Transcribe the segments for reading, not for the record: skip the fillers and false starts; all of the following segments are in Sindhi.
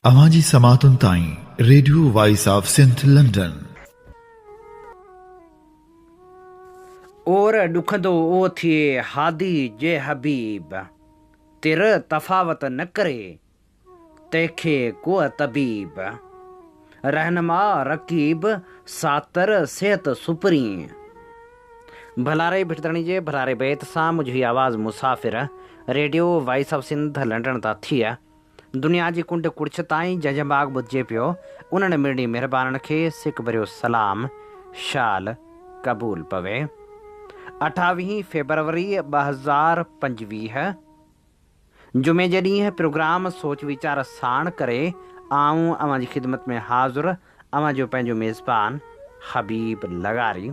اوهان جي سماعتن تائين radio voice of Sindh London. اور ڏکندو او ٿئي هادي جي حبيب، تر تفاوت نه ڪري تنهن کي ڪو طبيب، رهنما رقيب ساتر صحت سپرين. ڀلاري ڀٽ ڌڻي جي ڀلاري بيت سان منهنجو هي آواز مسافر radio voice of Sindh London تان ٿئي. دنيا جي ڪنڊ ڪڙڇ تائين جنهن جنهن باغ ٻڌجي پيو، انهن مڙني مهربانن کي سڪ ڀريو سلام شال قبول پوي. اٺاويهين فيبروري 2025 جمعي جي ڏينهن پروگرام سوچ ويچار ساڻ ڪري آئون اوهان جي خدمت ۾ حاضر اوهان جو پنهنجو ميزبان حبيب لغاري.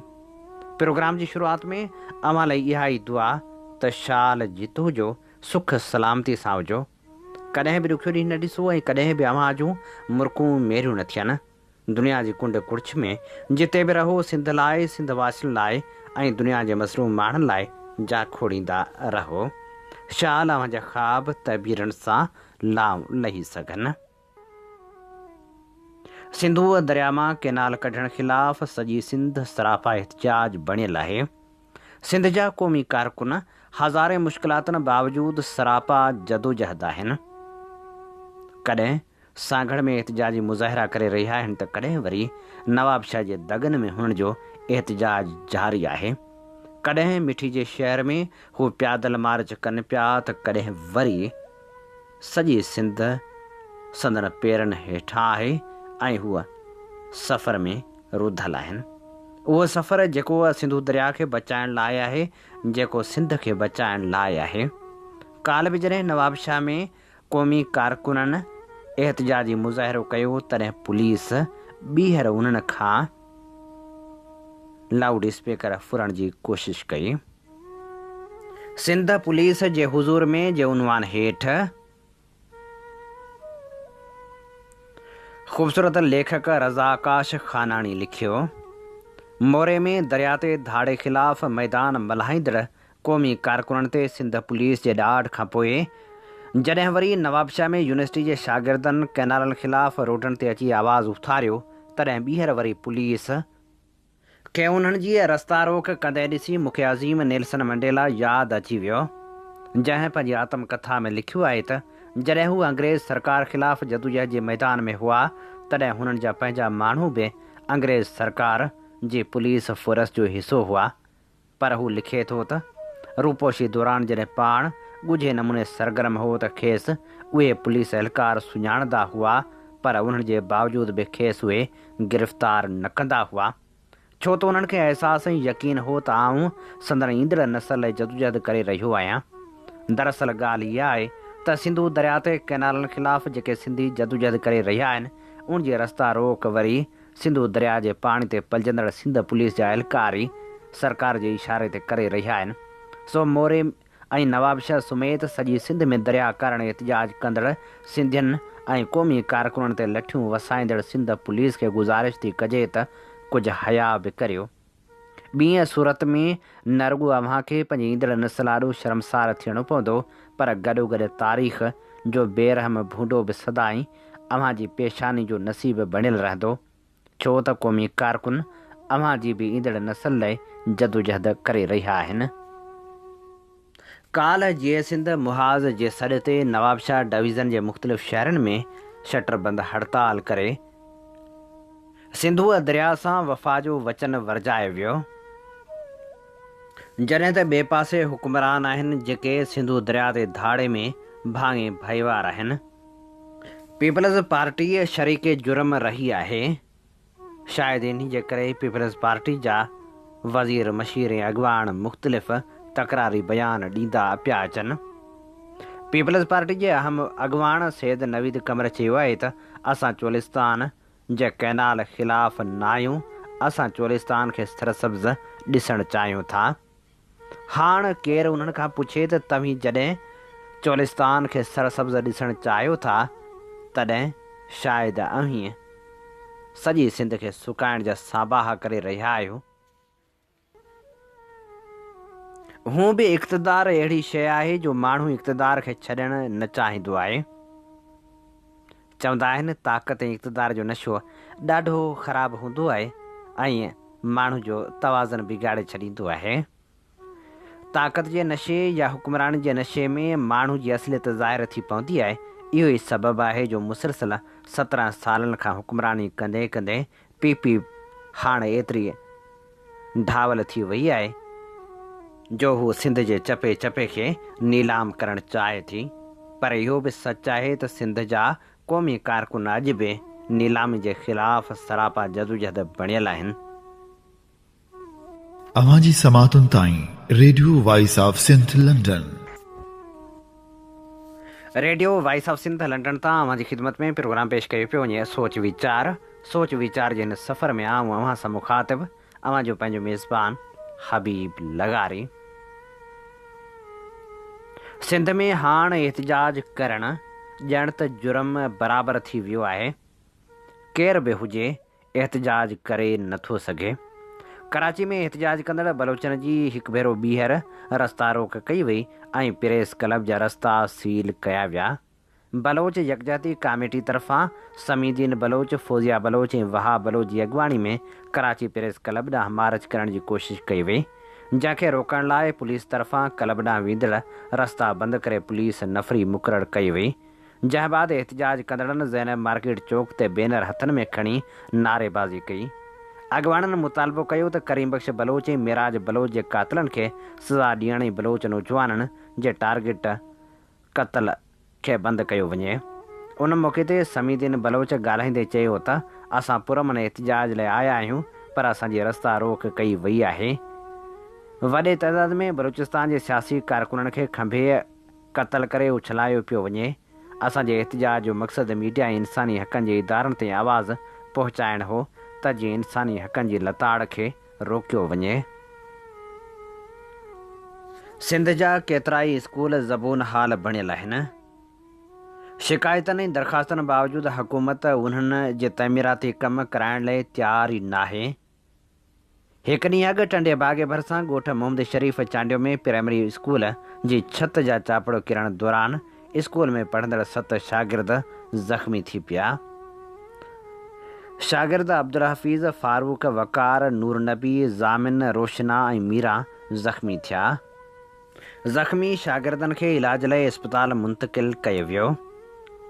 پروگرام جي شروعات ۾ اوهان لئي اها ئي دعا ته شال جت هجو سک سلامتي سان هجو. ڪڏهن به ڏکيو ڏينهن نه ڏسو ۽ ڪڏهن به اوهان جون مرڪون ميريون نه ٿين. دنيا جي ڪنڊ ڪڙڇ ۾ جتي به رهو سنڌ لاء، سنڌ واسين لاء ۽ دنيا جي مظلوم ماڻهن لاء جاکوڙيندا رهو. شال اوهان جا خواب تعبيرن سان لائون لهي سگهن. سنڌوء درياء مان ڪئنال ڪڍڻ خلاف سڄي سنڌ سراپا احتجاج بڻيل آهي. سنڌ جا قومي ڪارڪن هزارين مشڪلاتن باوجود سراپا جدوجهد آهن. ڪڏهن سانگهڙ ۾ احتجاجي مظاهرا ڪري رهيا آهن ته ڪڏهن وري نوابشاهه جي دڳن ۾ هنن جو احتجاج جاري آهي. ڪڏهن مٺي جي شهر ۾ هو پيادل مارچ ڪن پيا ته ڪڏهن وري سڄي سنڌ سندن پيرن هيٺان آهي ۽ هو سفر ۾ رڌل آهن. اهو سفر جيڪو سنڌو درياء کي بچائڻ لاء آهي، جيڪو سنڌ کي بچائڻ لاء آهي. ڪالهه به جڏهن نوابشاهه ۾ قومي ڪارڪنن احتجاجي مظاهرو ڪيو تڏهن پوليس ٻيهر انهن کان لائوڊ اسپيڪر ڦرڻ جي ڪوشش ڪئي. سنڌ پوليس جي حضور ۾ جي عنوان هيٺ خوبصورت ليکڪ رضا آڪاش خاناڻي لکيو، موري ۾ دريا تي ڌاڙي خلاف ميدان ملهائيندڙ قومي ڪارڪنن تي سنڌ پوليس جي ڏاڍ کانپوء جڏهن وري نوابشاهه ۾ يونيورسٽي جي شاگردن ڪئنالن خلاف روڊن تي اچي آواز اٿاريو تڏهن ٻيهر وري پوليس کي انهن جي رستا روڪ ڪندي ڏسي مون کي عظيم نيلسن منڊيلا ياد اچي ويو، جنهن پنهنجي آتم ڪٿا ۾ لکيو آهي ته جڏهن هو انگريز سرڪار خلاف جدوجهد جي ميدان ۾ هئا تڏهن هنن جا پنهنجا ماڻهو به انگريز سرڪار جي پوليس فورس جو حصو هئا پر هو لکي ٿو ته روپوشي دوران جڏهن پاڻ ڳجهي نموني سرگرم هو ته کيس اهي پوليس اهلڪار سڃاڻندا هئا پر انهن جي باوجود به کيس اهي گرفتار نه ڪندا هئا ڇو ته انهن کي احساس ۽ يقين هو ته آئون سندن ايندڙ نسل لاء جدوجهد ڪري رهيو آهيان. دراصل ڳالهه اها آهي ته سنڌو درياء تي ڪئنالن خلاف جيڪي سنڌي جدوجهد ڪري رهيا آهن ان جي رستا روڪ وري سنڌو درياء جي پاڻي تي پلجندڙ سنڌ پوليس جا اهلڪار ئي سرڪار جي اشاري تي ڪري رهيا آهن. سو موري ۽ نوابشاهه سميت سڄي سنڌ ۾ درياء ڪارڻ احتجاج ڪندڙ سنڌين ۽ قومي ڪارڪنن تي لٺيون وسائيندڙ سنڌ پوليس کي گذارش ٿي ڪجي ته ڪجهه حياء به ڪريو. ٻيء صورت ۾ نه رڳو اوهان کي پنهنجي ايندڙ نسل آڏو شرمسار ٿيڻو پوندو پر گڏوگڏ تاريخ جو بي رحم ڀونڊو به سدائين اوهان جي پيشاني جو نصيب بڻيل رهندو، ڇو ته قومي ڪارڪن اوهان جي به ايندڙ نسل لئه جدوجهد ڪري رهيا آهن. ڪالهه جيئي سنڌ محاذ جي سڏ تي نوابشاهه ڊويزن جي مختلف شهرن ۾ شٽر بند هڙتال ڪري سنڌوء درياء سان وفا جو وچن ورجايو ويو. جڏهن ته ٻئي پاسي حڪمران آهن جيڪي سنڌو درياء تي ڌاڙي ۾ ڀاڱي ڀائيوار آهن. پيپلز پارٽي شريڪ جرم رهي آهي، شايد انهي جي ڪري پيپلز پارٽي جا وزير مشير ۽ اڳواڻ مختلف تڪراري بيان ڏيندا پيا اچن. پيپلز پارٽي جي اهم اڳواڻ سيد نويد قمر چيو آهي ته اسان چولستان جي ڪئنال خلاف ناهيون، اسان چولستان کي سرسبز ڏسڻ چاهيون ٿا. هاڻ ڪير انهن کان پڇي ته توهين جڏهن چولستان کي سرسبز ڏسڻ چاهيو ٿا، تڏهن شايد اوهين سڄي سنڌ کي سڪائڻ جا سانباها ڪري رهيا آهيو. هونء به اقتدار اهڙي شيء آهي جو ماڻهو اقتدار کي ڇڏڻ نه چاهيندو آهي. چوندا آهن طاقت ۽ اقتدار جو نشو ڏاڍو خراب هوندو آهي ۽ ماڻهو جو توازن بگاڙي ڇڏيندو آهي. طاقت جي نشي يا حڪمراني جي نشي ۾ ماڻهو جي اصليت ظاهر ٿي پوندي آهي. اهو ئي سبب آهي جو مسلسل 17 سالن کان حڪمراني ڪندي ڪندي پي پي هاڻ ايتري ڍاول ٿي وئي آهي جو هو سنڌ جي چپي چپي کي نيلام ڪرڻ چاهي ٿي پر اهو به سچ آهي ته سنڌ جا قومي ڪارڪن اڄ به نيلامي جي خلاف سراپا جدوجهد بڻيل آهن. اوهان جي سماعتن تائين radio voice of Sindh London. Radio voice of Sindh London تان اوهان جي خدمت ۾ پروگرام پيش ڪيو پيو وڃي سوچ ويچار سوچ ويچار جي هن سفر ۾ آئون اوهان سان مخاطب اوهان جو پنهنجو ميزبان حبيب لغاري. سنڌ ۾ هاڻ احتجاج ڪرڻ ڄڻ ته جرم برابر ٿي ويو آهي. ڪير به هجي احتجاج ڪري نه ٿو سگهي. ڪراچي ۾ احتجاج ڪندڙ بلوچن جي هڪ ڀيرو ٻيهر رستا روڪ ڪئي وئي ۽ پريس ڪلب جا رستا سيل ڪيا ويا. بلوچ يڪجهتي ڪاميٽي طرفان سمي دين بلوچ، فوزيا بلوچ ۽ وهاب بلوچ جي اڳواڻي ۾ ڪراچي پريس ڪلب ڏانهن مارچ ڪرڻ جي ڪوشش ڪئي وئي، جنهن کي روڪڻ لاء پوليس طرفان ڪلب ڏانهن ويندڙ رستا بند ڪري پوليس نفري مقرر ڪئي وئي. جنهن بعد احتجاج ڪندڙن زينب مارڪيٽ چوڪ تي بينر هٿن ۾ کڻي نعريبازي ڪئي. اڳواڻن مطالبو ڪيو ته ڪريم بخش بلوچ ۽ معراج بلوچ جي قاتلن کي سزا ڏيڻ ۽ بلوچ نوجوانن جي ٽارگيٽ قتل کي بند ڪيو وڃي. ان موقعي تي سمي دين بلوچ ڳالهائيندي چيو ته اسان پرامن احتجاج لاء آيا آهيون پر اسان جي رستا روڪ ڪئي وئي آهي. وڏي تعداد ۾ بلوچستان جي سياسي ڪارڪنن کي کنڀي قتل ڪري اڇلايو پيو وڃي، اسان جي احتجاج جو مقصد ميڊيا ۽ انساني حقن جي ادارن تائين آواز پهچائڻ هو ته جيئن انساني حقن جي لتاڙ کي روڪيو وڃي. سنڌ جا ڪيترائي اسڪول زبون حال بڻيل آهن. شڪايتن ۽ درخواستن باوجود حڪومت انهن جي تعميراتي ڪم ڪرائڻ لئي تيار ئي ناهي. هڪ ڏينهن اڳ ٽنڊي باگي ڀرسان ڳوٺ محمد شريف چانڊيو ۾ پرائمري اسڪول جي ڇت جا چاپڙو ڪرڻ دوران اسڪول ۾ پڙهندڙ ست شاگرد زخمي ٿي پيا. شاگرد عبدالحفيظ، فاروق، وقار، نور نبي، ضامن، روشنا ۽ ميران زخمي ٿيا. زخمي شاگردن کي علاج لاء اسپتال منتقل ڪيو ويو.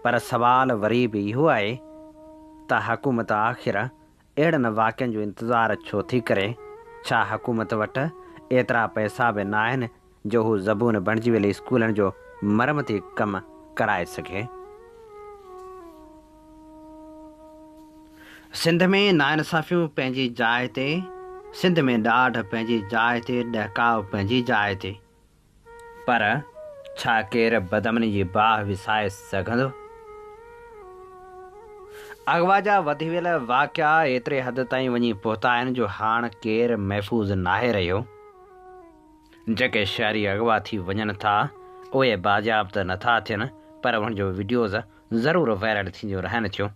پر سوال وري به اهو آهي ته حڪومت آخر اهڙن واقعن جو انتظار ڇو ٿي ڪري؟ ڇا حڪومت وٽ ايترا پئسا به ناهن جو هو زبون بڻجي ويل اسڪولن جو مرمتي ڪم ڪرائي سگهي؟ سنڌ ۾ ناانصافيون پنهنجي جاء تي، سنڌ ۾ ڏاڍ پنهنجي جاء تي، ڏهڪاء پنهنجي جاء تي. پر ڇا ڪير بدامني جي باهه وسائي سگهندو؟ اغوا جا وڌي ويل واقعا ايتري حد تائين وڃي پهتا آهن جو هاڻ ڪير محفوظ ناهي رهيو. جيڪي شهري اغوا ٿي وڃن ٿا اهي بازياب ته نٿا ٿين پر انهن جو وڊيوز ضرور وائرل ٿينديون رهن ٿيون.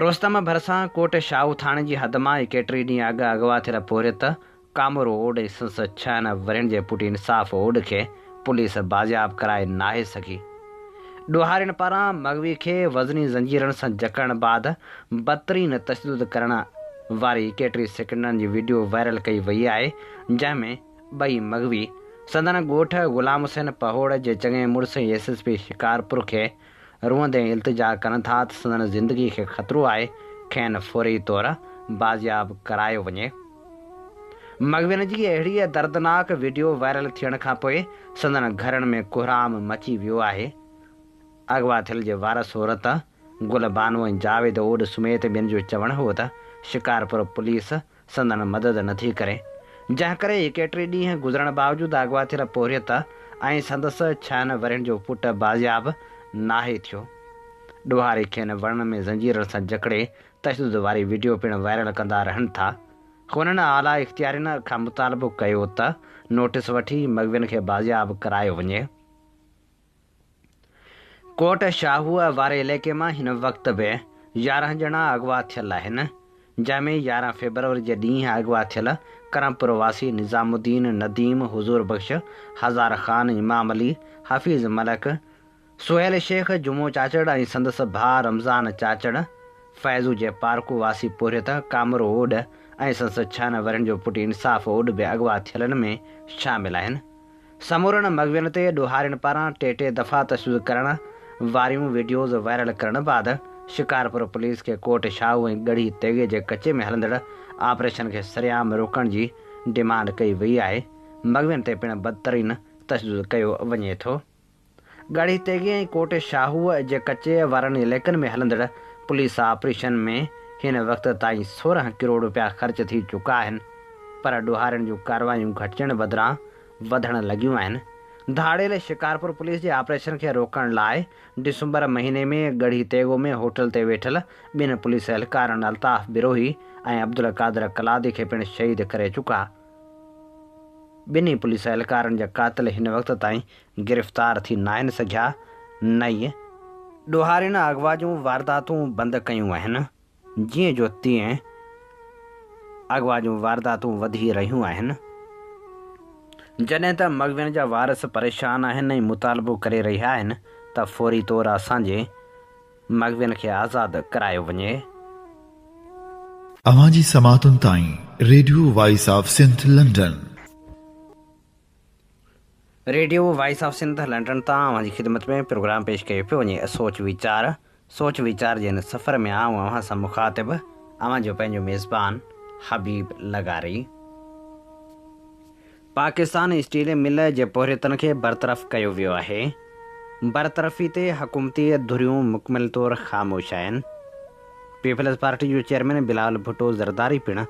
رستم ڀرسان ڪوٽ شاهو ٿاڻي جي حد مان ايڪيٽريهه ڏينهن اڳ اغوا ٿيل پورهيت ڪامورو اوڏ ۽ سندس ڇهن ورهين جي پٽ انصاف اوڏ کي پوليس بازياب ڪرائي ناهي سگهي. ڏوهارين پاران مغوي کي وزني زنجيرن سان جڪڙڻ بعد بدترين تشدد ڪرڻ واري ايڪيٽريهه سيڪنڊن جي وڊيو وائرل ڪئي وئي آهي جنهن ۾ ٻئي مغوي سندن ڳوٺ غلام حسين پهوڙ جي چڱي مڙس ۽ ايس ايس پي شڪارپور کي روئندي التجا ڪن ٿا ته سندن زندگي کي خطرو آهي، کين فوري طور بازياب ڪرايو وڃي. مغوين جي اهڙي دردناڪ وڊيو وائرل ٿيڻ کانپوء سندن گهرن ۾ ڪهرام مچي ويو آهي. اغوا ٿيل جي وارث عورت گل بانو ۽ جاويد اوڏ سميت ٻين جو چوڻ هو ته شڪارپور پوليس سندن مدد نه ٿي ڪري، جنهن ڪري ايڪيٽريهه ڏينهن گذرڻ باوجود اغوا ٿيل پورهيت ۽ سندس ڇهن ورهين جو پٽ بازياب ناهي ٿيو. ڏوهاري کين وڻن ۾ زنجيرن سان جڪڙي تشدد واري وڊيو پڻ وائرل ڪندا رهن ٿا. هنن اعليٰ اختيارين کان مطالبو ڪيو ته نوٽيس وٺي مغوين کي بازياب ڪرايو وڃي. ڪوٽ شاهوء واري علائقي مان هن وقت به 11 ڄڻا اغوا ٿيل آهن، جنهن ۾ 11 فيبروري جي ڏينهن اغوا ٿيل ڪرمپور واسي نظام الدين، نديم، حضور بخش، هزار خان، امام علي، حفيظ ملڪ، سهيل شيخ، جمعو چاچڙ ۽ سندس ڀاء رمضان چاچڙ، فيضو جي پارڪو واسي پورهيت ڪامرو اوڏ ۽ سندس ڇهن ورهين جو پٽ انصاف اوڏ به اغوا ٿيلن ۾ شامل آهن. سمورن مغوين تي ڏوهارين پاران ٽي ٽي دفعا تشدد ڪرڻ واريون وڊيوز وائرل ڪرڻ بعد شڪارپور پوليس کي ڪوٽ شاهو ۽ ڳڙهي تيغي جي ڪچي ۾ هلندڙ آپريشن کي سرعام روڪڻ جي ڊمانڊ ڪئي وئي آهي. مغوين تي پڻ بدترين تشدد ڪيو وڃي ٿو. ڳڙهي تيغي ۽ ڪوٽ شاهوء جي ڪچي وارن علائقن ۾ هلندڙ پوليس آپريشن ۾ هن وقت تائين 16 ڪروڙ رپيا خرچ ٿي چڪا آهن پر ڏوهارين جون ڪارروايون گهٽجڻ بدران وڌڻ لڳيون آهن. ڌاڙيل شڪارپور پوليس جي آپريشن کي روڪڻ لاء ڊسمبر مهيني ۾ ڳڙهي تيغو ۾ هوٽل تي ويٺل ٻن پوليس اهلڪارن الطاف بروهي ۽ عبدالقادر قلادي کي پڻ شهيد ڪري چڪا. ٻنهي پوليس اهلڪارن جا قاتل هن وقت تائين گرفتار ٿي ناهن سگهيا نه ئي ڏوهارين اغوا جون وارداتون بند ڪيون آهن، جيئن جو تيئن اغوا جون وارداتون وڌي رهيون آهن، جڏهن ته مغوين جا وارث پريشان آهن ۽ مطالبو ڪري رهيا آهن ته فوري طور اسان جي مغوين کي آزاد ڪرايو وڃي. اوهان جي سماعتن تائين radio voice of Sindh London. Radio voice of Sindh London تان اوهان جي خدمت ۾ پروگرام پيش ڪيو پيو وڃي سوچ ويچار سوچ ويچار جي هن سفر ۾ آئون اوهان سان مخاطب اوهان جو پنهنجو ميزبان حبيب لغاري. پاڪستان اسٽيل مل جي پورهيتن کي برطرف ڪيو ويو آهي، برطرفي تي حڪومتي ڌريون مڪمل طور خاموش آهن، پيپلز پارٽي جو چيئرمين بلاول ڀٽو زرداري پڻ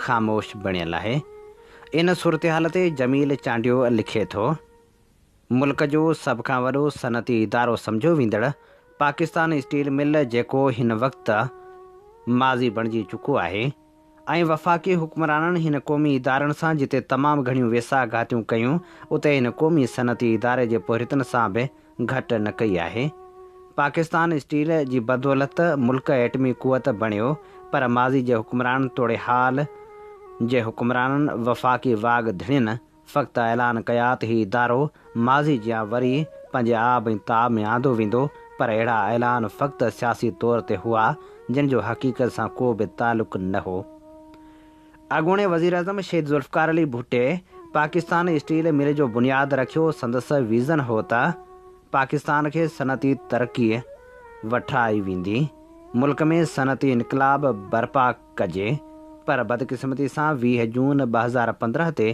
خاموش بڻيل آهي، ان صورتحال تي جميل چانڊيو لکي ٿو، ملڪ جو سڀ کان وڏو صنعتي ادارو سمجهيو ويندڙ پاڪستان اسٽيل مل جيڪو هن وقت ماضي بڻجي چڪو آهي، ۽ وفاقي حڪمرانن هن قومي ادارن سان جتي تمام گهڻيون ويساهه گهاتيون ڪيون، اتي هن قومي صنعتي اداري جي پورهيتن سان به گهٽ نه ڪئي آهي. پاڪستان اسٽيل جي بدولت ملڪ ايٽمي قوت بڻيو، پر ماضي جي حڪمرانن توڙي حال جي حڪمرانن وفاقي واڳ ڌڻين فقط اعلان ڪيا ته هي ادارو ماضي جيان وري پنهنجي آب ۽ تاب ۾ آندو ويندو پر اهڙا اعلان فقط سياسي طور تي هئا جن جو حقيقت سان ڪو به تعلق نه هو. اڳوڻي وزيراعظم شهيد ذوالفقار علي ڀٽي پاڪستان اسٽيل مل جو بنياد رکيو سندس ويزن هو ته پاڪستان کي صنعتي ترقي وٺرائي ويندي ملڪ ۾ صنعتي انقلاب برپا ڪجي پر بدقسمتي سان 20 جون 2015 تي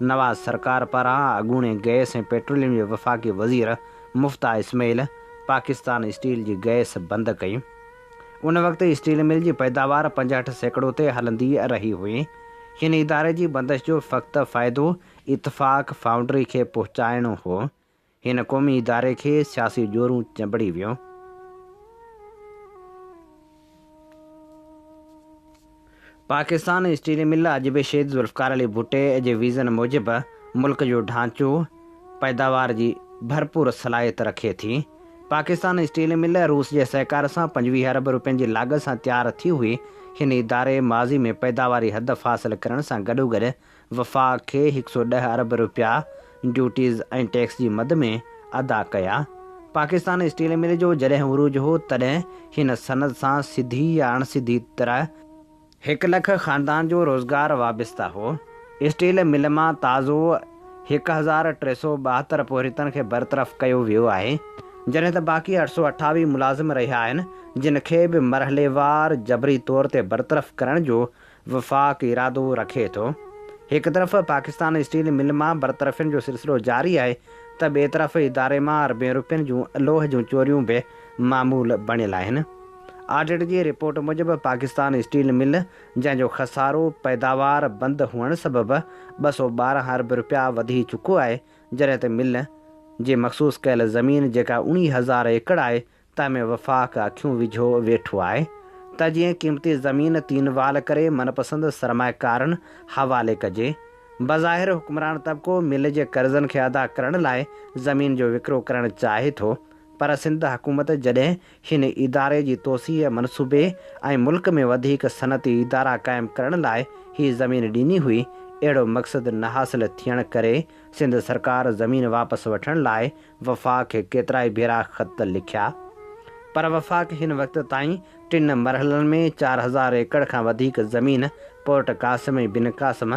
نواز سرڪار پاران اڳوڻي گئس ۽ پيٽروليم جي وفاقي وزير مفتاح اسماعيل پاڪستان اسٽيل جي گئس بند ڪئي. ان وقت اسٽيل مل جي پيداوار 65% تي هلندي رهي هئي. هن اداري جي بندش جو فقط فائدو اتفاق فائونڊري کي پهچائڻو هو. هن قومي اداري کي سياسي ڄورون چنبڙي ويون. پاڪستان اسٽيل مل اڄ به شهيد ذوالفقار علي ڀٽي جي ويزن موجب ملڪ جو ڍانچو پيداوار جي ڀرپور صلاحيت رکي ٿي. پاڪستان اسٽيل مل روس جي سهڪار سان 25 ارب روپين جي لاڳت سان تيار ٿي هئي. هن اداري ماضي ۾ پيداواري هدف حاصل ڪرڻ سان گڏوگڏ وفاق کي 110 ارب رپيا ڊيوٽيز ۽ ٽيڪس جي مد ۾ ادا ڪيا. پاڪستان اسٽيل مل جو جڏهن عروج هو تڏهن هن صنعت سان سڌي يا اڻ سڌي طرح هڪ لک خاندان جو روزگار وابسته هو. اسٽيل مل مان تازو 1372 پورهيتن کي برطرف ڪيو ويو آهي جڏهن ته باقي 828 ملازم رهيا آهن جن کي به مرحليوار جبري طور تي برطرف ڪرڻ جو وفاق ارادو رکي ٿو. هڪ طرف پاڪستان اسٽيل مل مان برطرفين جو سلسلو جاري آهي ته ٻئي طرف اداري مان اربين روپين جون لوهه جون چوريون به معمول بڻيل آهن. آڊٽ جي رپورٽ موجب پاڪستان اسٽيل مل جنهن جو خسارو پيداوار بند هئڻ سبب 212 ارب روپيا وڌي چڪو آهي جڏهن ته مل جي مخصوص ڪيل زمين جيڪا 19 هزار ايڪڙ آهي تنهن ۾ وفاق اکيون وجهيو ويٺو آهي ته جيئن قيمتي زمين تين وال ڪري من پسند سرمائيڪارن حوالي ڪجي. بظاهر حڪمران طبقو مل جي قرضن کي ادا ڪرڻ لاء زمين جو وڪرو ڪرڻ چاهي ٿو پر سنڌ حڪومت جڏهن هن اداري جي توسيع منصوبي ۽ ملڪ ۾ وڌيڪ صنعتي ادارا قائم ڪرڻ لاء هي زمين ڏني هئي اهڙو مقصد نه حاصل ٿيڻ ڪري سنڌ سرڪار زمين واپس وٺڻ لاء وفاق کي ڪيترائي ڀيرا خط لکيا پر وفاق هن وقت تائين ٽن مرحلن ۾ 4000 ايڪڙ کان وڌيڪ زمين port Qasim ۽ Bin Qasim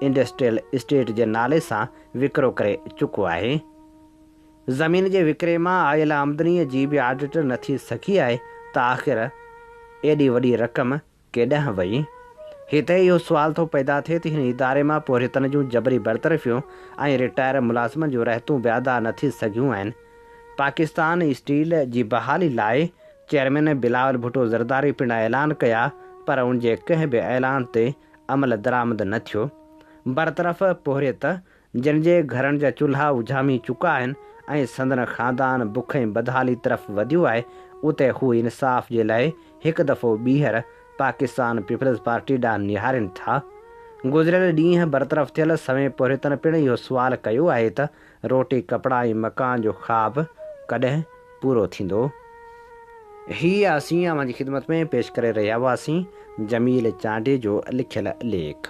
industrial estate جي نالي سان وڪرو ڪري چڪو آهي. زمين جي وڪري مان آيل آمدنيء جي به آڊٽ نه ٿي سگهي آهي ته آخر ايڏي وڏي رقم ڪيڏانهن وئي؟ هتي اهو سوال ٿو پيدا ٿئي ته هن اداري مان پورهيتن جون جبري برطرفيون ۽ رٽائر ملازمن جون رهتون به ادا نه ٿي سگهيون آهن. پاڪستان اسٽيل جي بحالي لاء چيئرمين بلاول ڀٽو زرداري پڻ اعلان ڪيا پر ان جي ڪنهن به اعلان تي عمل درآمد نه ٿيو. برطرف پورهيت جن جي گهرن جا چلها اجهامي چڪا آهن ۽ سندن خاندان بک ۽ بدحالي طرف وڌيو آهي، اتي هو انصاف جي لاء هڪ دفعو ٻيهر پاڪستان پيپلز پارٽي ڏانهن نهارين ٿا. گذريل ڏينهن برطرف ٿيل سوين پورهيتن پڻ اهو سوال ڪيو آهي ته روٽي، ڪپڙا ۽ مڪان جو خواب ڪڏهن پورو ٿيندو؟ هي اسين اوهان جي خدمت ۾ پيش ڪري رهيا هئاسين جميل چانڊيي جو لکيل ليک.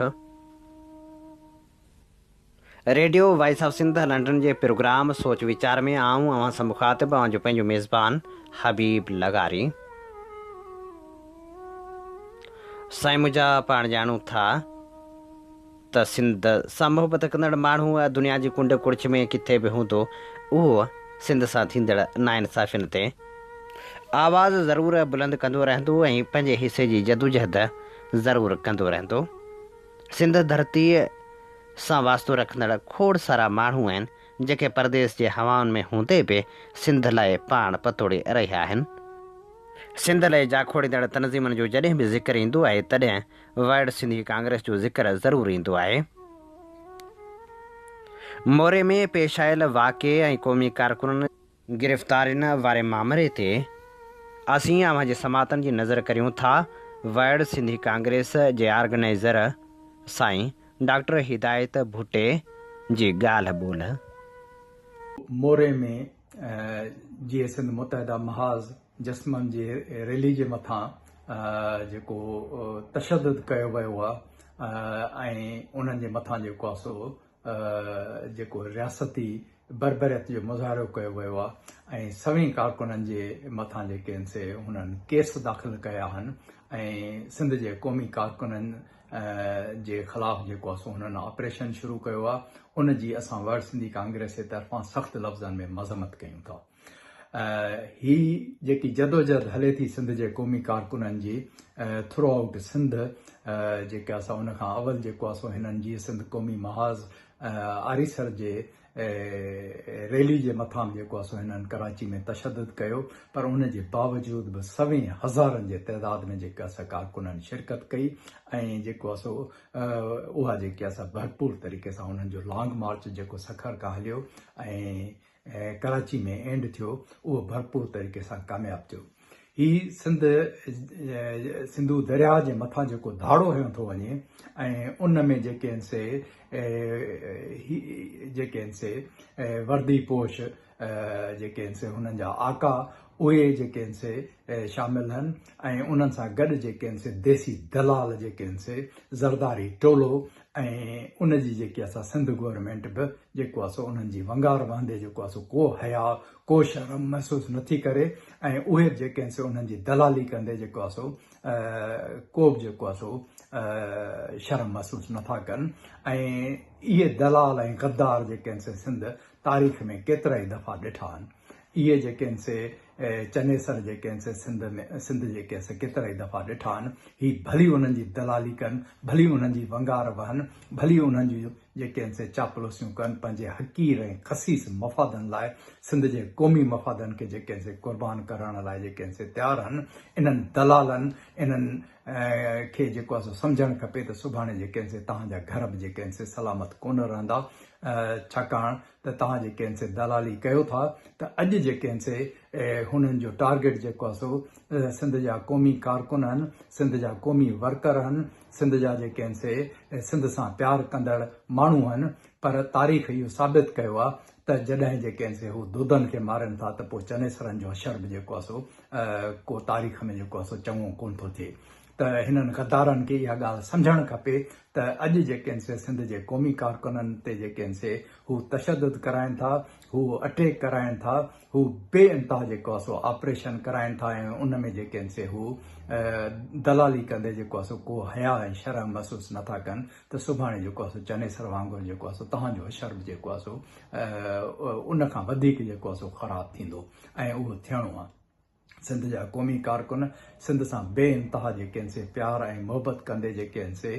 Radio voice of Sindh London جي پروگرام سوچ ويچار ۾ آئون اوهان سان مخاطب اوهان جو پنهنجو ميزبان حبيب لغاري. سائين منهنجا پاڻ ڄاڻون ٿا ته سنڌ سان محبت ڪندڙ ماڻهو دنيا جي ڪنڊ ڪڙڇ ۾ ڪٿي به هوندو اهو سنڌ سان ٿيندڙ ناانصافين تي آواز ضرور بلند ڪندو رهندو ۽ پنهنجي حصي جي جدوجهد ضرور ڪندو رهندو. سنڌ ڌرتيء سان واسطو رکندڙ کوڙ سارا ماڻهو آهن، جيڪي پرديس جي هوائن ۾ هوندي به سنڌ لاء پاڻ پتوڙي رهيا آهن. سنڌ لاء جاکوڙيندڙ تنظيمن جو جڏهن به ذڪر ايندو آهي، تڏهن ورلڊ سنڌي ڪانگريس جو ذڪر ضرور ايندو آهي. موري ۾ پيش آيل واقعي ۽ قومي ڪارڪنن، گرفتارين واري مامري تي اسين اوهان جي سماعتن جي نظر ڪريون ٿا ورلڊ سنڌي ڪانگريس جي آرگنائيزر سائين ڊاڪٽر هدايت ڀٽي جي ڳالهه ٻولهه. موري ۾ جيئي سنڌ متحده محاذ جسمم جي ريلي جي مٿان جيڪو تشدد ڪيو ويو آهي ۽ انهن جي مٿان جيڪو آهي سو جيڪو رياستي بربريت جو مظاهرو ڪيو ويو آهي ۽ سوين ڪارڪنن جي مٿان جيڪي آهن سي هنن ڪيس داخل ڪيا آهن ۽ سنڌ جي قومي ڪارڪنن جي خلاف جيڪو آهي سو هنن آپريشن شروع ڪيو آهي ان جي اسان ورلڊ سنڌي ڪانگريس جي طرفان سخت لفظن ۾ مذمت ڪيون ٿا. هي جيڪي جدوجهد هلي ٿي سنڌ جي قومي ڪارڪنن جي ٿرو آئوٽ سنڌ جيڪا سا ان کان اول جيڪو آ سو هنن جيئي سنڌ قومي محاذ آريسر جي ريلي جي مٿان به جيڪو آ سو هنن ڪراچي ۾ تشدد ڪيو پر ان جي باوجود به سوين هزارن جي تعداد ۾ جيڪا سا ڪارڪنن شرڪت ڪئي ۽ جيڪو آ سو اها جيڪي آ سا ڀرپور طريقي سان انهن جو لانگ مارچ جيڪو سکر کان هليو ۽ ڪراچي ۾ اينڊ ٿيو اهو ڀرپور طريقي سان ڪامياب ٿيو. هي سنڌ سنڌو درياهه جي مٿان جيڪو ڌاڙو هنيو ٿو وڃي ۽ ان ۾ جيڪي آهن سي هي جيڪي آهن سي وردي پوش جيڪي آهن سي هنن جا آقا اهي جيڪي آهن سي شامل آهن ۽ انهن سان گڏ جيڪي آهن سي ديسي دلال جيڪي آهن سي زرداري ٽولو ۽ ان جي جيڪي آهي سا سنڌ گورنمينٽ به جيڪو آهي سو انهن جي ونگار وهندي جيڪو آهي سو ڪو حياء ڪو شرم محسوس نٿي ڪري ۽ اهي به جيڪي آهن سي انهن جي دلالي ڪندي جيڪو آهي سو ڪو به جيڪو آهي سو شرم محسوس نٿا ڪن ۽ اهي دلال ۽ غدار جيڪي آهن سي سنڌ تاريخ ۾ ڪيترائي دفعا ڏٺا آهن. اهي جيڪي آهن سي چنيسر جيڪي آهن سي سنڌ ۾ سنڌ جيڪي آهن سي ڪيترائي دفعا ڏٺا آهن. هي ڀلي انهن جي دلالي ڪن، ڀلي انهن جي ونگار وهن، ڀلي انهن جون جيڪي آهن سي چاپلوسيون ڪن، پنهنجي حقير ۽ خسيس مفادن لاء سنڌ جي قومي مفادن کي جيڪي آهن سي قربان ڪرڻ لاء جيڪي آهن سي تيار آهن. انهن دلالن انهن کي جيڪو آهي سو سمجهڻ کپي ته سڀاڻي جيڪي آهن سي توهان جا گهر به جيڪي آهن سي سلامت ڪونه رهندا ڇاڪاڻ ته توهان جيڪي آهن سي دلالي ڪيو ٿا ته اڄ جيڪي آهن سي هنن جو ٽارگيٽ جيڪو آهي سو سنڌ جا قومي ڪارڪن آهن سنڌ جا قومي ورڪر آهن سنڌ جا جيڪي آهن سي سنڌ سان پيار ڪندڙ ماڻهو آهن پر تاريخ اهو ثابت ڪيو آهي ته جڏهن جيڪي آهن سي هو دودن کي مارين ٿا ته پوء چنيسرن جو حشر به جيڪو آهي سو ڪو تاريخ ۾ جيڪو آهي سو چڱو ڪونه ٿو ٿئي. ته هنن غدارن کي اها ڳالهه سمجهڻ کپي ته اڄ جيڪي آهن سي سنڌ جي قومي ڪارڪنن تي جيڪي آهن سي هو تشدد ڪرائين ٿا، هو اٽيڪ ڪرائين ٿا، هو بي انتها جيڪو آهي سو آپريشن ڪرائين ٿا ۽ ان ۾ جيڪي آهن سي هو دلالي ڪندي جيڪو آهي سو ڪو حياء ۽ شرم محسوس نه ٿا ڪن ته سڀاڻي جيڪو آهي سو چنيسر وانگر جيڪو آهي سو توهان جو حشر به جيڪو آهي سو ان کان وڌيڪ جيڪو آهي سو خراب ٿيندو ۽ اهو ٿيڻو آهي. سنڌ جا قومي ڪارڪن سنڌ سان بي انتها جيڪي آهن سي پيار ۽ محبت ڪندي جيڪي آهن سي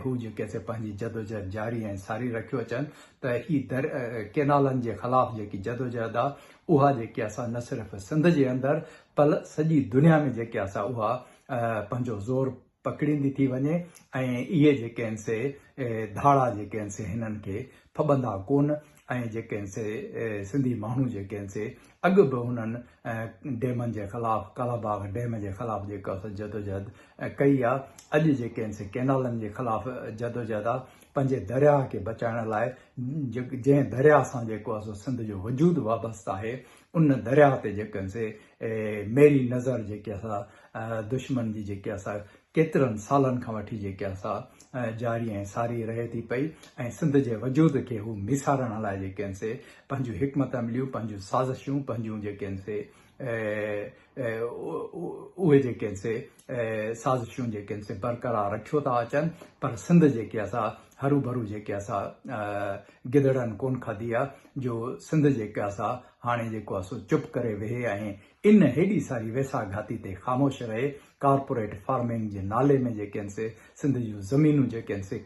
هو جيڪي آهن سي پنهنجي جدوجهد جاري ۽ ساري رکيو اچن ته هي در ڪينالن جي خلاف جيڪي جدوجهد آ اها جيڪي آ سا نه صرف سنڌ جي اندر پر سڄي دنيا ۾ جيڪي آ سا اها پنهنجو زور پڪڙيندي ٿي وڃي ۽ اهي جيڪي آهن سي ڌاڙا جيڪي آهن سي هنن کي ڦٻندا ڪونه ۽ جيڪي آهن سي سنڌي ماڻهو جيڪي آهن سي اڳ به انهن ڊيمن جي خلاف ڪالاباغ ڊيم جي خلاف جيڪو آهي سو جدوجهد ڪئي آهي اڄ جيڪي آهن سي ڪينالن جي خلاف جدوجهد آهي پنهنجي درياهه کي بچائڻ لاء جنهن درياهه سان جيڪو آهي سو سنڌ جو وجود وابسته آهي ان درياهه تي جيڪي آهن سي ميري نظر جيڪي آهي سا دشمن جي جيڪي آهي سا ڪيترن سالن کان وٺي جيڪي آهي سا جاري ۽ ساري رهي ٿي پئي ۽ سنڌ جي وجود کي هو ميسارڻ لاء جيڪي آهن سي پنهنجون حڪمت عمليون پنهنجون سازشون پنهنجون جيڪي آهن سي اهي جيڪي آهن سي سازشون جيڪي آهن سي برقرار رکيو ٿا اچن پر سنڌ جيڪي آهي سا هروڀرو جيڪي آهي سا گدڙن ڪون کاڌي آهي جو سنڌ جيڪي آهي سا هاڻي جيڪو آهي سو چپ ڪري ويهي ۽ ان هيڏي ساري ويساهه گهاتي تي خاموش رهي ڪارپوريٽ فارمنگ جي نالي ۾ جيڪي آهن سي سنڌ جون زمينون جيڪي آهن سي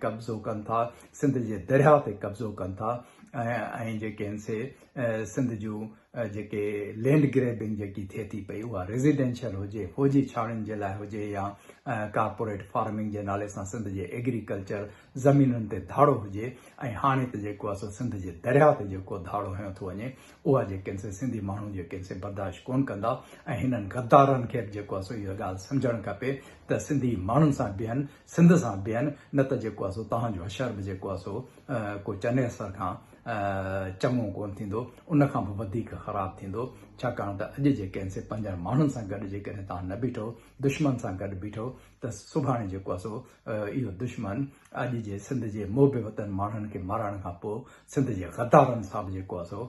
قبضو ڪن ٿا سنڌ جي درياهه تي قبضو ڪن ٿا ۽ جيڪي آهن سي سنڌ جون جيڪي لينڊ گريبنگ جيڪي ٿئي ٿي پئي اها ريزيڊينشل هجي فوجي ڇاڻين جي لاء هجي يا ڪارپوريٽ فارمنگ جي نالي سان سنڌ جي ايگريڪلچر زمينن تي ڌاڙو هجي ۽ هاڻي ته جيڪو آهي سو سنڌ جي درياهه تي جيڪو ڌاڙو هنيو ٿو وڃي اها جيڪي آهن سي سنڌي ماڻهو جيڪي آهن سي برداشت ڪونه ڪندا ۽ هنن غدارن کي به جيڪو آهي سو اها ڳالهه سمجهڻ کپي ته سنڌي ماڻهن سان بيهن سنڌ سان بيهن نه ته جيڪو آهي سو توهان جو حشر به جيڪو آهي سو ڪو چنيسر کان چڱو ڪونه ٿيندو ان کان به وڌيڪ خراب ٿيندو ڇاڪاڻ ته اڄ جيڪي آهن سي پنهنجن ماڻهن سان گڏ جيڪڏهن توهان نه بيٺو دشمن سان گڏ بيٺو ته سڀاڻي جيڪو آهي سو اهو دشمن اڄ جي سنڌ جي محب وطن ماڻهن کي مارائڻ کان پوء سنڌ جي غدارن سان به جيڪو آهي سو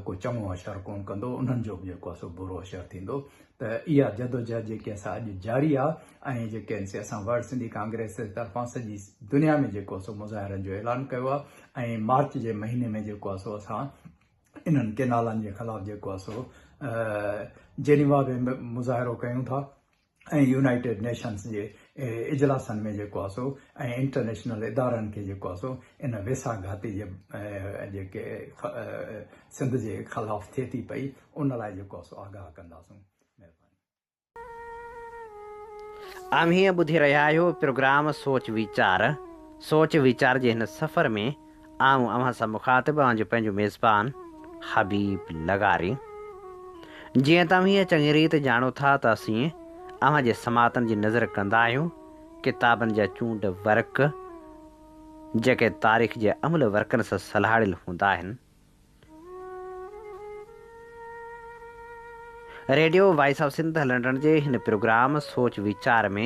ڪو چڱو حشر ڪونه ڪندو انهن جو به جيڪو آهي سو برو حشر ٿيندو ته اها جدوجهد جيڪي آهي سا اڄ جاري آهي ۽ جيڪي آهن سي اسان ورلڊ سنڌي ڪانگريس جي طرفان سڄي دنيا ۾ جيڪو آهي سو مظاهرن جو اعلان ڪيو آهي ۽ مارچ جي مهيني ۾ جيڪو آهي سو اسان انهن ڪينالن جي خلاف جيڪو آهي سو جينيوا ۾ مظاهرو ڪيون ٿا ۽ يونائيٽيڊ نيشنز جي اجلاسن ۾ جيڪو آهي سو ۽ انٽرنيشنل ادارن کي جيڪو آهي سو ان ويساهه گهاتي جي جيڪي سنڌ جي خلاف ٿئي ٿي پئي ان لاء جيڪو آهي سو آگاهه ڪنداسون. مهرباني. اوهين ٻڌي رهيا آهيو پروگرام سوچ ويچار. سوچ ويچار جي هن سفر ۾ آئون اوهان سان مخاطب اوهان جو پنهنجو ميزبان حبيب لغاري. جيئن ته اوهين چڱي ريت ڄاڻو ٿا ته اسين اوهان جي سماعتن جي نظر ڪندا آهيون ڪتابن جا چونڊ ورق جيڪي تاريخ جي املهه ورقن سان سلهاڙيل هوندا آهن. Radio voice of Sindh London جي هن پروگرام سوچ ويچار ۾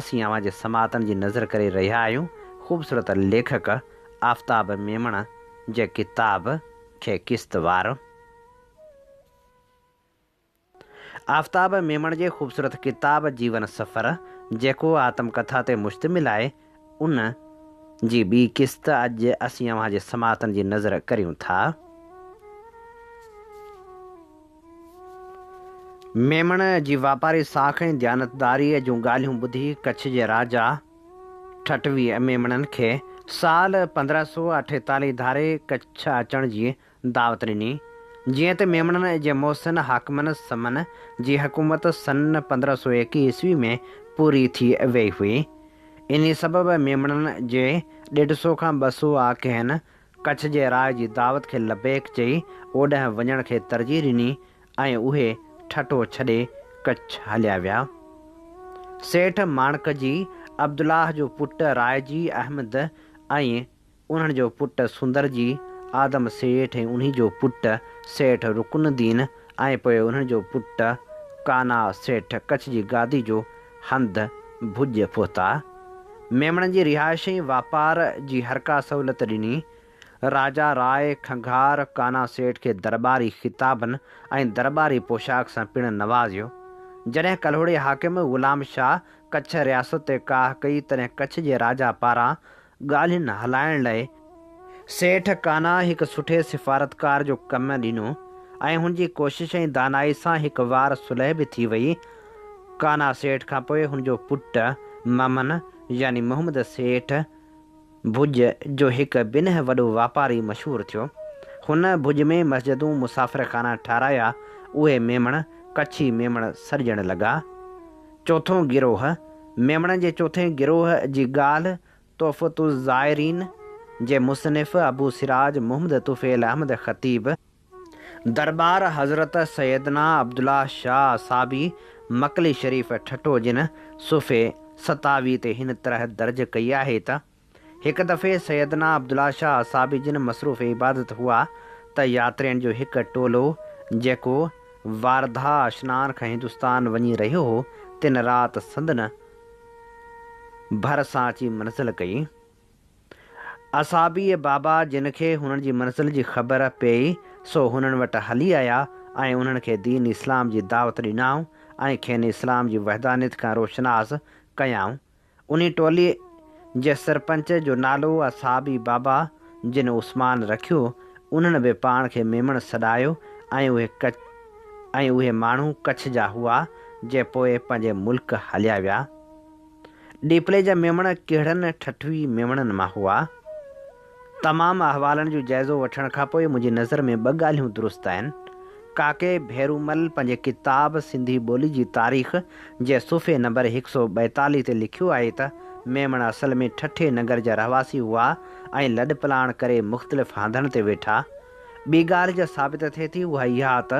اسين اوهان جي سماعتن جي نظر ڪري رهيا آهيون خوبصورت ليکڪ آفتاب ميمڻ جي ڪتاب کي قسط وار. آفتاب ميمڻ جي خوبصورت ڪتاب جيون سفر جيڪو آتم ڪٿا تي مشتمل آهي ان جي ٻي قسط اڄ اسين اوهان جي سماعتن جي نظر ڪريون ٿا. ميمڻ جي واپاري ساک ۽ ديانتداريء جون ڳالهيون ٻڌي ڪڇ جي راجا ٺٽوي ميمڻن کي سال 1548 ڌاري ڪڇ اچڻ جي دعوت ڏني، جيئن ته ميمڻن جي محسن حاڪمن سمن جي حڪومت سن 1521 عيسوي ۾ پوري ٿي ويئي هئي. انهي سبب ميمڻن جي ڏيڍ سو کان 200 آڪهين ڪڇ جي راء جي دعوت کي لبيڪ چئي اوڏانهن وڃڻ کي ترجيح ڏني ۽ اهي ٺٽو ڇڏي ڪڇ هليا ويا. سيٺ ماڻڪ جي عبدالله جو پٽ رائجي احمد ۽ انهن جو پٽ سندر جي، آدم سيٺ ۽ انهي جو پٽ سيٺ رڪن الدين ۽ پوء انهن جو پٽ قانع سيٺ ڪڇ جي گادي جو هنڌ ڀڄ پهتا. ميمڻن جي رهائش ۽ واپار جي هرڪا سهولت ڏني. راجا راء کنگهار ڪانا سيٺ کي درٻاري خطابن ۽ درٻاري پوشاڪ سان پڻ نوازيو. جڏهن ڪلهوڙي حاڪم غلام شاهه ڪڇ رياست تي ڪاهه ڪئي تڏهن ڪڇ جي راجا پاران ڳالهين هلائڻ لئه سيٺ ڪانا هڪ سٺي سفارتڪار جو ڪم ڏنو ۽ هن جي ڪوشش ۽ دانائي سان هڪ وار صلح به ٿي وئي. ڪانا سيٺ کان پوء هن جو پٽ ممن يعني محمد سيٺ ڀڄ جو هڪ بنهه وڏو واپاري مشهور ٿيو. هن ڀڄ ۾ مسجدون، مسافر خانا ٺارايا، اهي ميمڻ ڪڇي ميمڻ سڏجڻ لڳا. چوٿون گروهه، ميمڻن جي چوٿين گروهه جي ڳالهه تحفة الزائرين جي مصنف ابو سراج محمد طفيل احمد خطيب، درٻار حضرت سيدنا عبدالله شاهه صابي مڪلي شريف ٺٽو جن صفحي 27 تي هن طرح درج ڪئي آهي ته، هڪ دفعي سيدنا عبدالله شاهه صابي جن مصروف عبادت هئا ته ياترين جو هڪ ٽولو جيڪو وارڌا اشنان کان هندستان وڃي رهيو هو تن رات سندن ڀر سان اچي منزل ڪئي. اصحابيء بابا جن کي هنن جي منزل جي خبر پيئي سو هنن وٽ هلي آيا ۽ انهن کي دين اسلام جي دعوت ڏنائون ۽ کين اسلام جي وحدانيت کان روشناس ڪيائون. انهي ٽولي جي سرپنچ جو نالو اصحابي بابا جن عثمان رکيو. انهن به پاڻ کي ميمڻ سڏايو ۽ اهي ۽ اهي ماڻهو ڪڇ جا هئا جي پوء پنهنجي ملڪ هليا ويا. ڏيپلي جا ميمڻ ڪهڙن ٺٺوي ميمڻن مان هئا؟ تمام احوالن جو جائزو وٺڻ کان پوء منهنجي نظر ۾ ٻه ڳالهيون درست آهن. ڪاڪي ڀيرومل پنهنجي ڪتاب سنڌي ٻولي جي تاريخ جي صفحي نمبر 142 تي لکيو آهي ته ميمڻ اصل ۾ ٺٺي ننگر جا رهواسي هئا ۽ لڏپلاڻ ڪري مختلف هنڌن تي ويٺا. ٻي ڳالهه جا ثابت ٿئي ٿي اها اها ته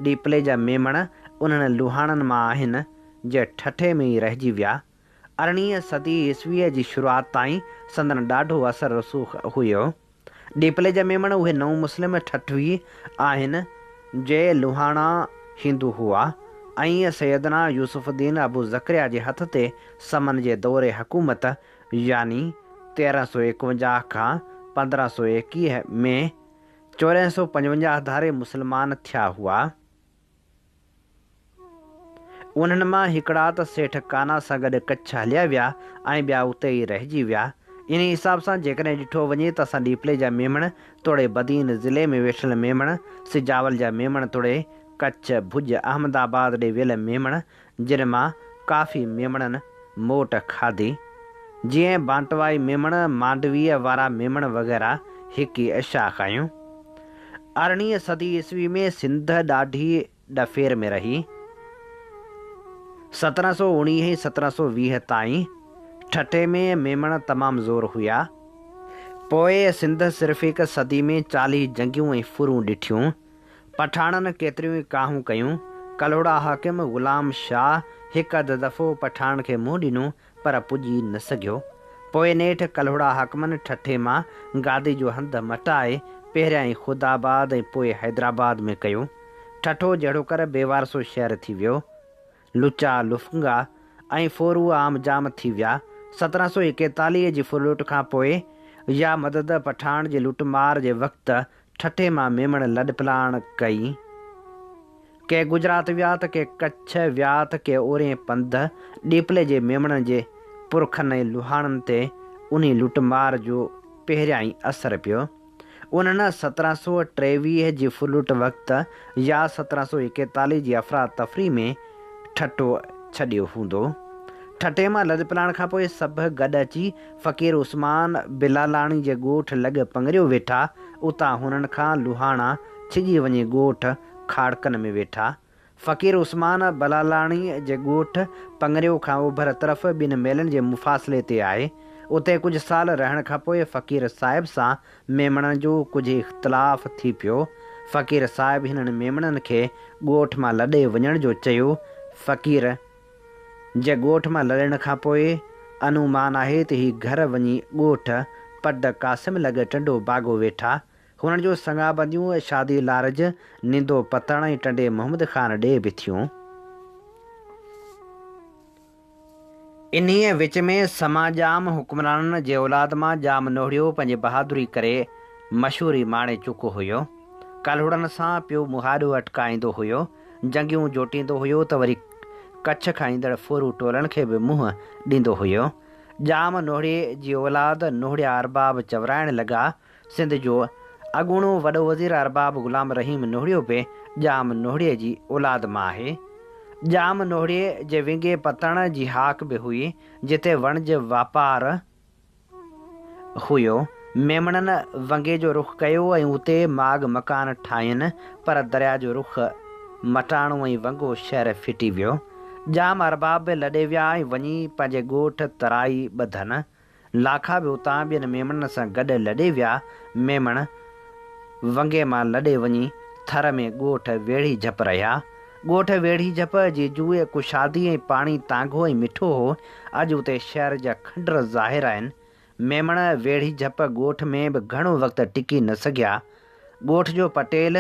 ڏيپلي جا ميمڻ انهن لوهاڻن مان آهن جي ٺٺي ۾ ئي رهجي ويا. ارڙهين صدي عيسويء جي شروعات تائين سندن ڏاڍو اثر رسوخ هيو. ڏيپلي جا ميمڻ اهي نئون مسلم ٺٺوي آهن، جي لوهاڻا هندو هئا ۽ سيدنا يوسف الدين ابو زڪريا جي هٿ تي سمن جي دور حڪومت يعني 1351 کان 1521 ۾ 1455 ڌاري مسلمان ٿيا هئا. انهن مان هڪڙا ته سيٺ ڪانا سان گڏ ڪڇ هليا ويا ۽ ٻيا اتي ئي رهجي ويا. انهي حساب سان جيڪڏهن ڏٺو وڃي ته اسان ڏيپلي جا ميمڻ توڙي بدين ضلعي ۾ ويٺل ميمڻ، سجاول جا ميمڻ توڙي ڪڇ، ڀڄ، احمد آباد ڏي ويل ميمڻ جن مان ڪافي ميمڻن موٽ کاڌي. جيئن بانٽوائي ميمڻ، مانڊويء وارا ميمڻ وغيره هڪ ئي شاخ آهيون. ارڙهين صدي عيسوي ۾ سنڌ ڏاڍي ڏڦير ۾ رهي. 1719 ۽ 1720 تائين ٺٽي ۾ ميمڻ تمام زور هيا. پوء سنڌ صرف هڪ صدي ۾ 40 جنگيون ۽ ڦرون ڏٺيون. پٺاڻن ڪيتريون ئي ڪاهون ڪيون. ڪلهوڙا حاڪم غلام شاهه هڪ اڌ دفعو پٺاڻن کي منهن ڏنو پر پڄي نه سگهيو. پوء نيٺ ڪلهوڙا حاڪمن ٺٽي مان گادي جو هنڌ مٽائي پهريائين خداآباد ۽ پوء حيدرآباد ۾ ڪيو. ٺٽو جهڙوڪر بيوارثو شهر ٿي ويو. لچا، لفنگا ۽ ڦورو عام جام ٿي ويا. 1741 جي ڦرلٽ کان پوء يا مدد پٺاڻ جي لٽ مار جي وقت ٺٽي مان ميمڻ لڏپلاڻ ڪئي. ڪي گجرات ويا ته ڪي ڪڇ ويا ته ڪي اورين پنڌ ڏيپلي جي ميمڻن جي پرکن ۽ لوهاڻن تي انهي لٽ مار جو پهريائين اثر پيو. انهن 1723 جي ڦرلٽ وقت يا 1741 جي افراتفري ۾ ٺٽو ڇڏيو هوندو. ٺٽي مان لڏپلاڻ کان پوء سڀ گڏ اچي فقير عثمان بلالاڻي جي ڳوٺ لڳ پڱريو ويٺا، اتان هنن کان لوهاڻا ڇڄي وڃي ڳوٺ کاڙڪن ۾ ويٺا. فقير عثمان بلالاڻي جي ڳوٺ پڱريو کان اوڀر طرف ٻن ميلن جي مفاصلي تي آهي. اتي ڪجهه سال رهڻ کان پوء فقير صاحب سان ميمڻن جو ڪجهه اختلاف ٿي پيو. فقير صاحب هنن ميمڻن کي ڳوٺ مان لڏي وڃڻ جو چيو. فقير جي ڳوٺ مان لڏڻ کان پوء انومان آهي ته هي گهر وڃي ڳوٺ پڊ قاسم لڳ ٽنڊو باگو ويٺا. هنن جون سڱابنديون شادي لارج، نندو پتڻ ۽ ٽنڊي محمد خان ڏي به ٿيون. انهيء وچ ۾ سما ڄام حڪمرانن جي اولاد مان ڄام نوهڙيو پنهنجي بهادري ڪري مشهوري ماڻي چڪو هيو. ڪلهوڙن سان پيو مهاڏو اٽڪائيندو هيو. جنگيون جوٽيندو هيو ته وري ڪڇ کان ايندڙ ڦورو ٽولن کي به منهن ڏيندو هيو. ڄام نوهڙي جي اولاد نوهڙيا ارباب چورائڻ لڳا. سنڌ جو اڳوڻو وڏو وزير ارباب غلام رحيم نوهڙيو به ڄام نوهڙي جي اولاد مان آهي. ڄام نوهڙي جي ونگي پتڻ جي هاڪ به هئي، جتي وڻج واپار هيو. ميمڻن ونگي جو رخ ڪيو ۽ اتي ماڳ مڪان ٺاهين، پر درياء جو رخ مٽاڻو ۽ ونگو شهر ڦٽي ويو. ڄام ارباب به لڏي ويا ۽ وڃي پنهنجي ڳوٺ ترائي ٻڌن. لاکا به اتان ٻين ميمڻن سان گڏ لڏي ويا. ميمڻ ونگي مان لڏي وڃي ٿر ۾ ڳوٺ ويڙهي جهپ رهيا. ڳوٺ ويڙهي جهپ جي جوء ڪشادي ۽ پاڻي تانگهو ۽ مٺو هو. اڄ اتي شهر جا کنڊر ظاهر آهن. ميمڻ ويڙهي جهپ ڳوٺ ۾ به گهڻو وقت ٽڪي نه سگهيا. ڳوٺ جو پٽيل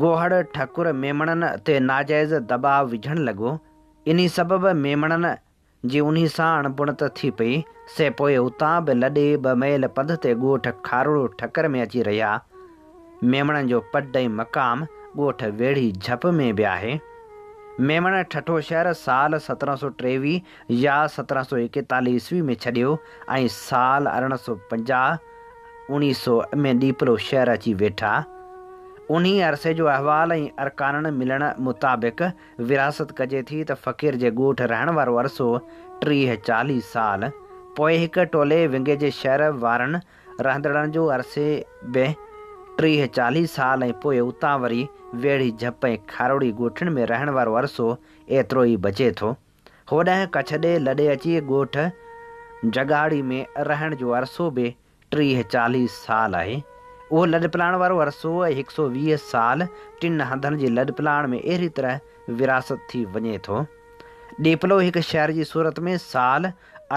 گوهڙ ٺڪر ميمڻن تي ناجائز دٻاء وجهڻ لڳو. انهي سبب ميمڻن جي انهي سان اڻبڻت ٿي پئي، سي پوء اتان به لڏي ٻه ميل پنڌ تي ڳوٺ کاروڙو ٺڪر ۾ اچي رهيا. ميمڻن جو پڊ ۽ مقام ڳوٺ ويڙهي جهپ ۾ به آهي. ميمڻ ٺٽو شهر سال 1723 يا 1741 عيسوي ۾ ڇڏيو ۽ سال 1850، 1900 ۾ ڏيپلو شهر اچي ويٺا. انهي عرصي جو احوال ۽ ارڪانن ملڻ مطابق ورهاست ڪجي ٿي ته فقير جي ڳوٺ رهڻ وارو عرصو 30 40 سال، پوء هڪ ٽولي ونگي جي شهر وارن رهندڙن جو عرصي به 30 40 سال ۽ پوء اتان وري ويڙهي جهپ ۽ کاروڙي ڳوٺن ۾ رهڻ وارو عرصو ايترو ئي بچي ٿو. هوڏانهن ڪڇ ڏي لڏي اچي ڳوٺ جڳاڙي ۾ رهڻ جو عرصو به 30 40 سال آهي. اهو لڏپلاڻ وارو عرصو ۽ هڪ سو 20 سال ٽن هنڌن جي لڏپلاڻ ۾ اهڙي طرح ورهاست ٿي وڃي ٿو. ڏيپلو هڪ شهر جي صورت ۾ سال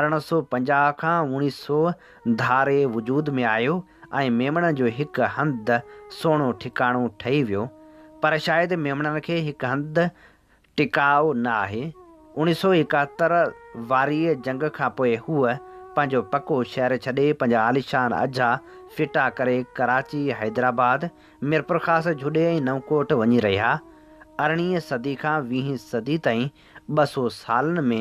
1850 کان 1900 ڌاري وجود ۾ آيو ۽ ميمڻن جو هڪ هنڌ سهڻو ٺڪاڻو ٺهي ويو. پر شايد ميمڻن کي هڪ هنڌ ٽڪاء نه آهي. 1971 واريء جنگ کان پوء هوء پنهنجو پڪو شهر ڇڏي پنهنجا عاليشان اجها ڦٽا ڪري ڪراچي، حيدرآباد، ميرپورخاص جهڏي ۽ نئون ڪوٽ وڃي رهيا. ارڙهين صدي کان ويهين صدي تائين 200 سالن ۾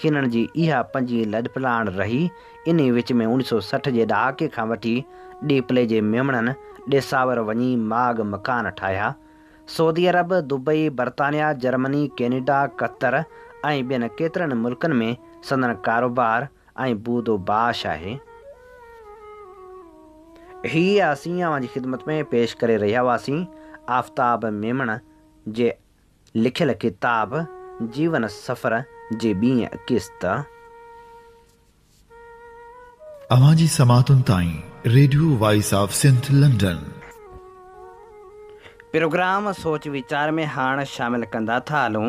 هنن جي اها پنجين لڏپلاڻ رهي. انهي وچ ۾ 1960 جي ڏهاڪي کان وٺي ڏيپلي جي ميمڻن ڏيساور وڃي ماڳ مڪان ٺاهيا. سعودي عرب، دبئي، برطانيا، جرمني، ڪينيڊا، قطر ۽ ٻين ڪيترن ملڪن ۾ سندن ڪاروبار ۽ بود و باش آهي. هي اسين اوهان جي خدمت ۾ پيش ڪري رهيا هئاسين آفتاب ميمڻ جي لکيل ڪتاب جيون سفر جي ٻين قسط. اوهان جي سماعتن تائين radio voice of Sindh London. Programme سوچ ويچار ۾ هاڻ شامل ڪندا ٿا هلون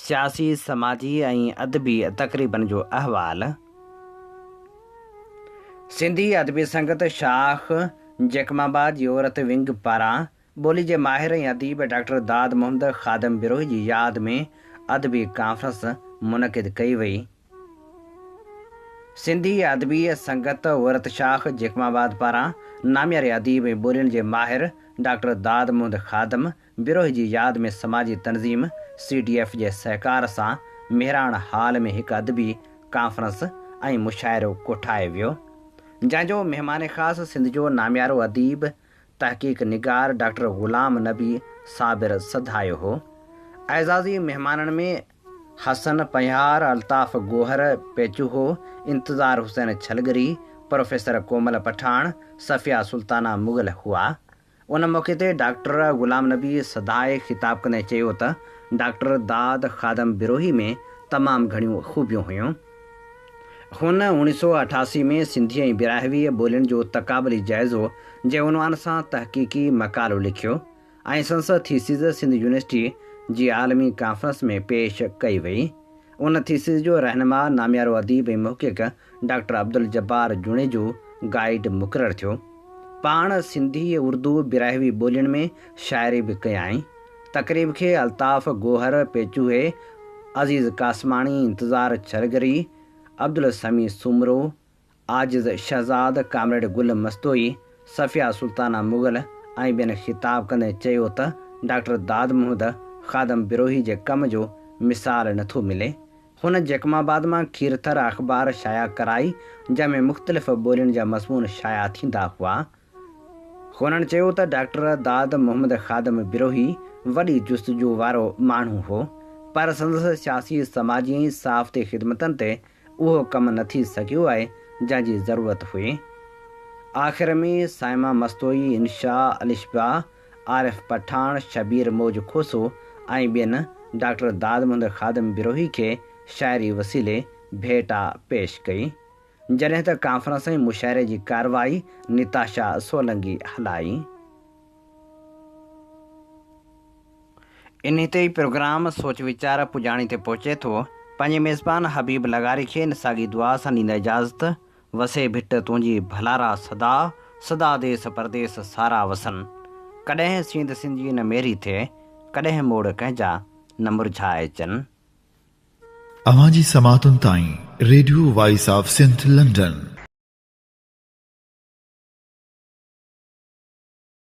سياسي، سماجي ۽ ادبي تقريبن جو احوال. سنڌي ادبي سنگت شاخ جيڪب آباد جي عورت ونگ پاران ٻولي جي ماهر ۽ اديب ڊاڪٽر داد محمد خادم بروهي جي ياد ۾ ادبي ڪانفرنس منعقد ڪئي وئي. سنڌي ادبي سنگت عورت شاخ جيڪب آباد پاران نامياري اديب ۽ ٻولين جي ماهر ڊاڪٽر داد محمد خادم بروهي جي ياد ۾ سماجي تنظيم سي ڊي ايف جي سهڪار سان مهراڻ هال ۾ هڪ ادبي ڪانفرنس ۽ مشاعرو ڪوٺايو ويو جنهن جو مهمان خاص سنڌ جو ناميارو اديب تحقيق نگار ڊاڪٽر غلام نبي صابر سڌايو هو. اعزازي مهمانن ۾ حسن پنهيار، الطاف گوهر پيچوهو، انتظار حسين ڇلڳري، پروفيسر ڪومل پٺاڻ، صفيه سلطانه مغل هئا. ان موقعي تي ڊاڪٽر غلام نبي سڌائي خطاب ڪندي چيو ته ڊاڪٽر داد خادم بروهي ۾ تمام گهڻيون خوبيون هيون. هن 1988 ۾ سنڌي ۽ براهوي ٻولين جو تقابلي جائزو جي عنوان سان تحقيقي مقالو لکيو ۽ سندس ٿيسز سنڌ يونيورسٽي جي عالمي ڪانفرنس ۾ پيش ڪئي وئي. ان ٿيسز جو رهنما ناميارو اديب ۽ محقق ڊاڪٽر عبدالجبار جوڻيجو گائيڊ مقرر ٿيو. پاڻ سنڌي، اردو، براهوي ٻولين ۾ شاعري به ڪيائين. تقريب کي الطاف گوهر پيچوهي، عزيز قاسماڻي، انتظار ڇرگري، عبدالسميع سومرو، عاجز شهزاد، ڪامريڊ گل مستوئي، صفيه سلطانه مغل ۽ ٻين خطاب ڪندي چيو ته ڊاڪٽر داد محمد خادم بروهي جي ڪم جو مثال نٿو ملي. هن جيڪب آباد مان کيرٿر اخبار شايع ڪرائي جنهن ۾ مختلف ٻولين جا مضمون شايع ٿيندا هئا. هنن چيو ته ڊاڪٽر داد محمد خادم بروهي وڏي جستجو وارو ماڻهو هو پر سندس سياسي، سماجي ۽ صحافتي خدمتن تي اهو ڪم نه ٿي سگهيو آهي جنهن جي ضرورت هئي. آخر ۾ صائمه مستوئي، انشاء الشبا، عارف پٺاڻ، شبير موج کوسو ۽ ٻين ڊاڪٽر داد محمد خادم بروهي کي شاعري وسيلي ڀيٽا پيش ڪئي. جڏهن ته ڪانفرنس ۽ مشاعري جي ڪارروائي نتاشا سولنگي هلائي. انهي تي ئي پروگرام سوچ ويچار پڄاڻي تي پهچي ٿو. پنهنجي ميزبان حبيب لغاري کي ان ساڳي دعا سان ڏيندا اجازت. وسي ڀٽ تنهنجي ڀلارا سدا، سدا ديس پرديس سارا وسن. ڪڏهن سينڌ سنڌي نه ميري ٿئي، ڪڏهن موڙ ڪنهن جا نه مرجهائجن. اوهان جي سماعتن تائين radio voice of Sindh London.